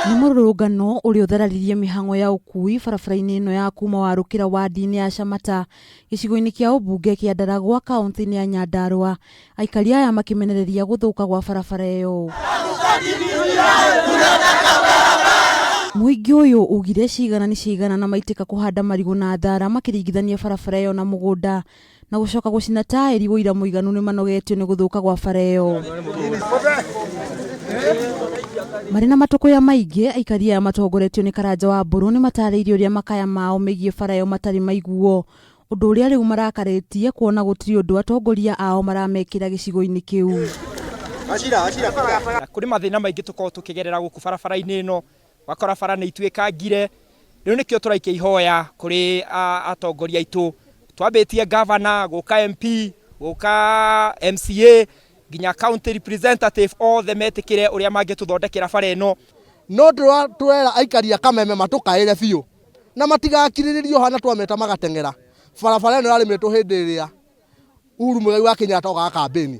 Nĩ mũrũrũngano ũrĩa ũthararirie mĩhang'o ya ũkui barabara-inĩ ĩno ya kuma Warũkĩra wadi-inĩ ya Shamata gĩcigo-inĩ kĩa ũmbunge kĩa Ndaragwa kaũntĩ-inĩ ya Nyandarua, aikari aya makĩmenereria gũthũka gwa barabara ĩyo. Mũingĩ ũyũ ugire cigana nĩ ciaigana na maitĩka kũhanda marigũ na thara makĩringithania barabara ĩyo na mũgũnda na gũcoka gũcina taĩri ũira mũiganu nĩ manogetio nĩ gũthũka gwa bara ĩyo. Marĩ na matũkũya maingĩ, aikari aya matongoretio nĩ Karanja wa Mbũrũ nĩ matarĩirie ũrĩa makaya mao megiĩ bara ĩyo matarĩ maiguo, ũndũ ũrĩa rĩu marakarĩtie kuona gũtirĩ ũndũ atongoria ao maramekĩra gĩcigo-inĩ kĩu. Kũrĩ mathĩna maingĩ tũkoragwo tũkĩgerera gũkũ barabara-inĩ ĩno, ũgakora bara nĩ ituĩkangire, rĩu nĩkĩo tũraikia ihoya kũrĩ atongoria aitũ, twambĩtie governor, gũka MP, gũka MCA, nginya county representative othe metĩkĩre ũrĩa mangĩtũthondekera bara ĩno. No tũrera aikari a Kameme matũkaĩre biũ na matigakirĩrĩrie hana twameta magateng'era. Barabara ĩno yarĩmĩtwo hĩndĩ ĩrĩa Uhuru Muigai wa Kenyatta okaga kambĩni,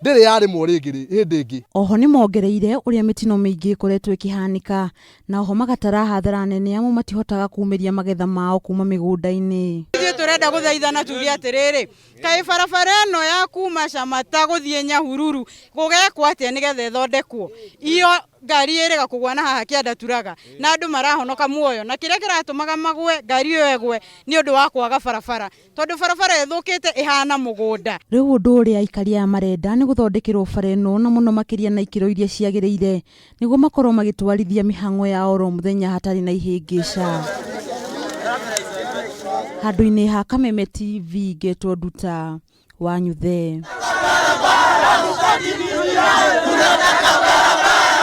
ndĩrĩ yarĩmwo rĩngĩ hĩndĩ ĩngĩ. Oho nĩmongereire ũrĩa mĩtino mĩingĩ ĩkoretwo ĩkĩhanĩka na oho magatara hathara nene amu matihotaga kumĩria magetha mao kuma mĩgũnda-inĩ. Ithuĩ tũrenda gũthaithana tuge atĩrĩrĩ, kaĩ barabara ĩno ya kuma Shamata gũthiĩ Nyahururu gũgekwo atĩa nĩgetha ĩthondekwo? Iyo ngari ĩrĩga kũgwa na haha kĩanda turaga na andũ marahonoka muoyo, na kĩrĩa kĩratũmaga magwe ngari ĩyo ĩgwe nĩ ũndũ wa kwaga barabara, tondũ barabara ĩthũkĩte ĩhana mũgũnda. Rĩu ũndũ ũrĩa aikari aya marenda nĩ gũthondekerwo bara ĩno na mũno makĩria na ikĩro iria ciagĩrĩire nĩguo makorwo magĩtwarithia mĩhang'o ya oro mũthenya hatarĩ na ihĩngĩca. Handũ-inĩ ha Kameme TV ngetwo Nduta wa Nyuthe.